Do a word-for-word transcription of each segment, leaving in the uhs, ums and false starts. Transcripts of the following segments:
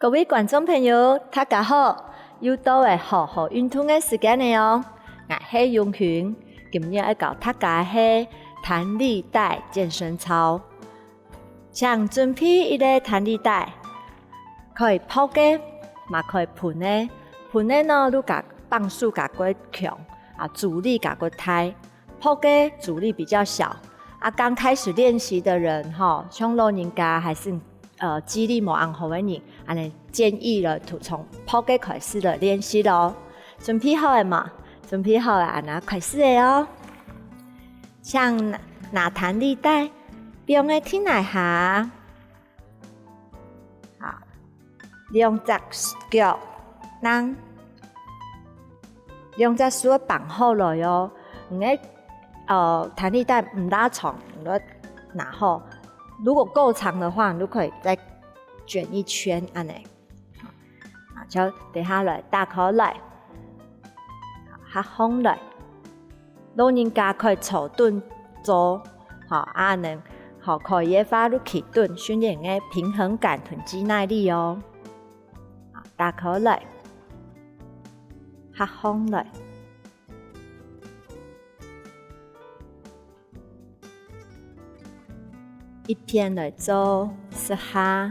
各位觀眾朋友，大家好！又到了好好運動个時間了哦！𠊎係永興，今日愛教大家个係彈力帶健身操。請準備一個彈力帶，可以薄个，嘛可以繃个。繃个呢，你个磅數較過強，啊，阻力較過大。 薄个阻力比較小。啊，剛開始練習的人吼，像老人家還係，呃，肌力無恁好个人，恁呢建議了，就從薄个開始來練習囉。準備好了無？準備好了，恁呢開始了哦。請拿，拿彈力帶，放个地泥下。 好，兩隻腳，㧯，兩隻手放好來哦。你个，呃，彈力帶毋罅長，你就拿好。如果夠長的話，你就可以再捲一圈，恁呢。好，就等下來，打開來，好，合上來。 老人家可以坐等做，吼，恁呢，吼，可以个話就企等，訓練个平衡感同肌耐力哦。好，打開來，合上來。一片來做十下。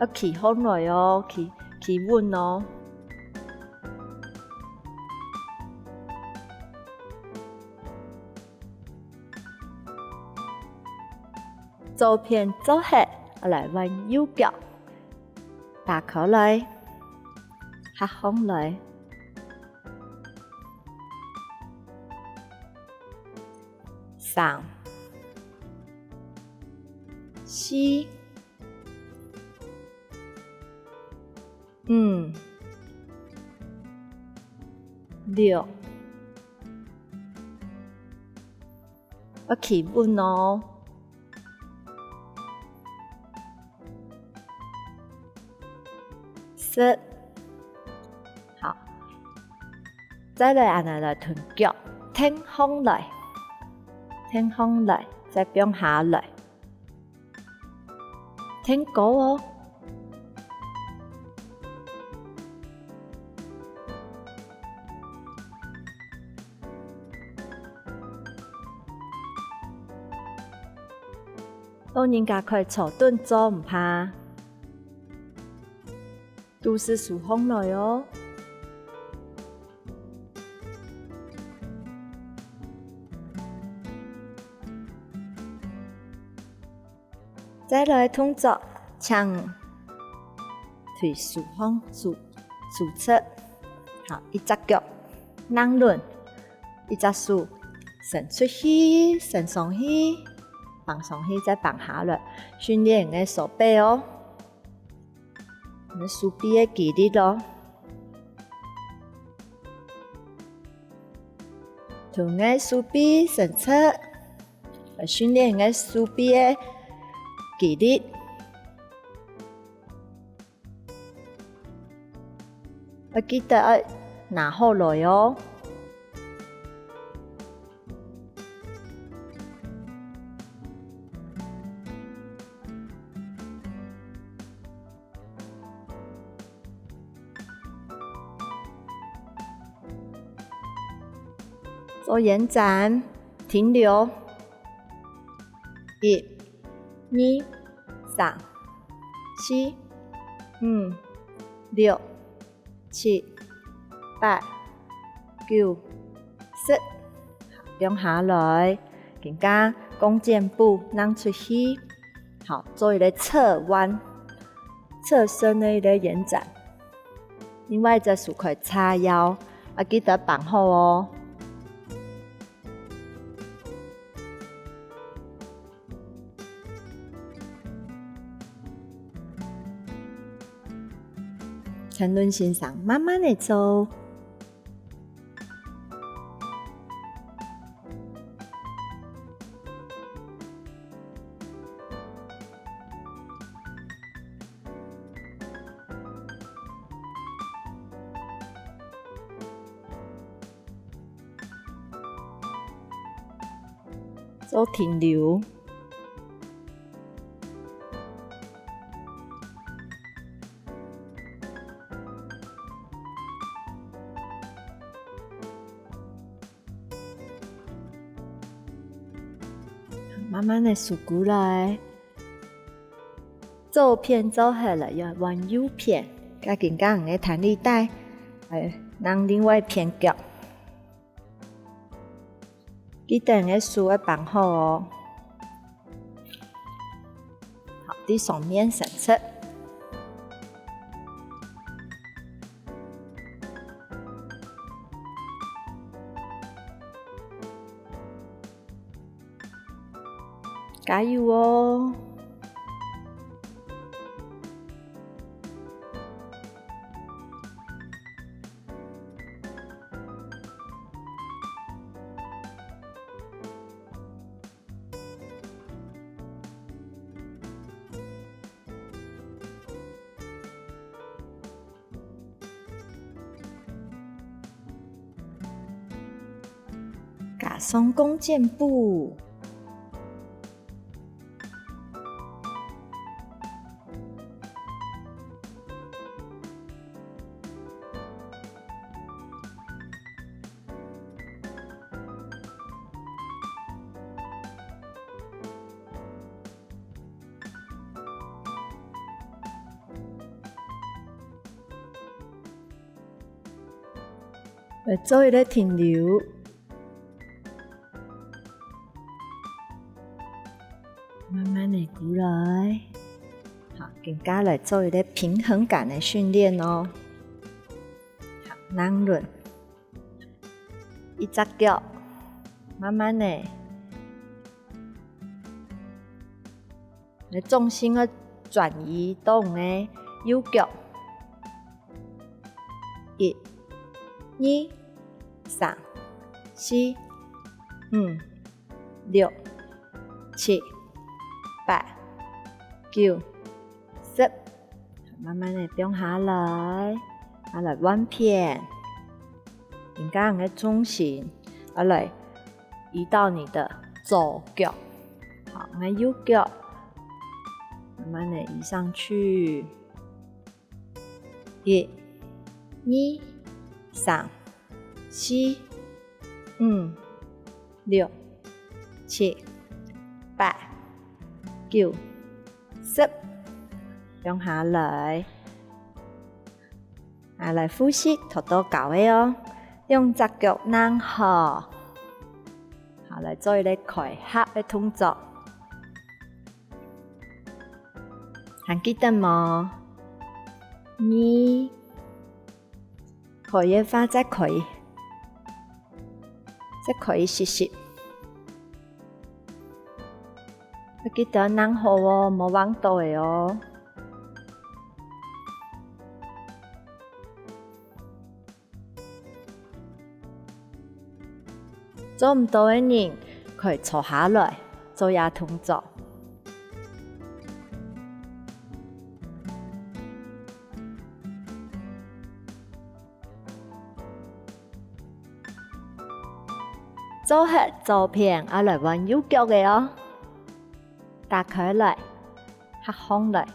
愛企好來哦，企，企穩哦。左片做忒，來換右腳，打開來，合上來。 三、四、五、六，愛企穩哦。 十。好，再來恁呢來同腳挺䟘來，挺䟘來，再放下來，挺高哦。 老人家可以坐等做，毋怕。肚屎收䟘來哦。 再來動作，請腿收䟘，收，收直。好，一隻腳硬輪，一隻手伸出去，伸上去，放上去，再放下來，訓練你个手背哦。你个手臂个肌力咯。 同你个手臂伸直，來訓練你个手臂个肌力。愛記得愛拿好來哦。 做延展，停留。一、二、三、四、五、六、七、八、九、十。放下來，今下弓箭步㧯出去。好，做一個側彎， 側身个一個延展。另外一隻手可以叉腰，啊，記得綁好哦。請恁先生慢慢仔做。做停留。慢慢仔收過來。 左片做好了，愛換右片，該今下你个彈力帶，來，拿另外一片腳。記得你个手愛綁好哦。好，在上面伸直。 加油哦！加上弓箭步。 來做一個停留。慢慢仔過來。好，今下來做一個平衡感个訓練哦。好，䟘崙。一隻腳，慢慢仔 你重心愛轉移到你个右腳。一、二、三、四、五、六、七、八、九、十。慢慢仔放下來，下來換片。今下你个重心，下來 移到你的左腳。好，你个右腳，慢慢仔移上去。一、二、三、四、五、六、七、八、九、十。放下來。 啊，來複習頭到教个哦，兩隻腳䟘好。好，來做一個開合个動作。還記得無？你可以个話，再開，再開一息息。愛記得䟘好哦，莫橫倒仔哦。 做毋到个人，可以坐下來，做這動作。 做好左片，愛來換右腳个哦。打開來，合䟘來。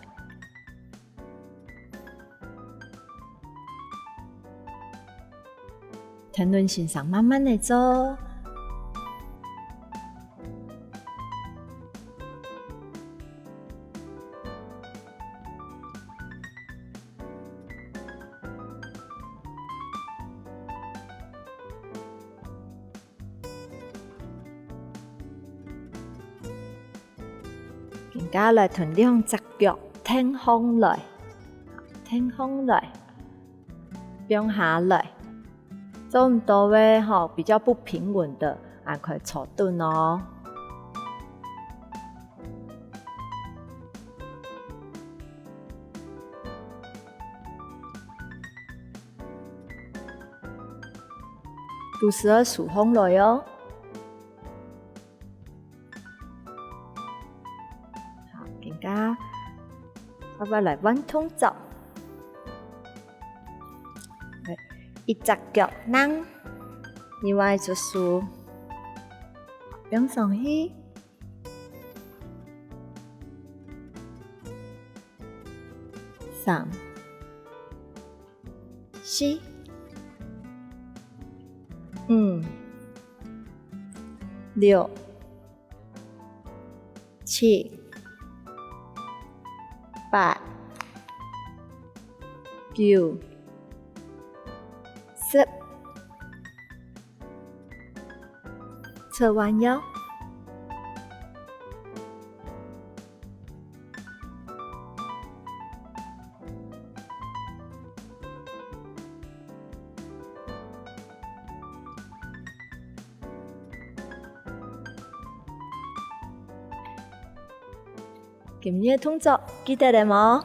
跈等先生慢慢仔做。 今下來同兩隻腳跈䟘來，跈䟘來，放下來。做毋到个吼，比較不平穩个，還可以坐等哦。 肚屎愛收䟘來哦。好，今下，爸爸來換動作。來，一隻腳䟘，另外一隻手放上去。三、四、五、六、七、八、九、十。做完喲。今日个動作記得了無？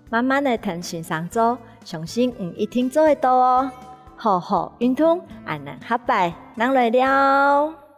慢慢仔跈先生做，相信你一定做得到哦！好好運動，恁樣下擺正來尞。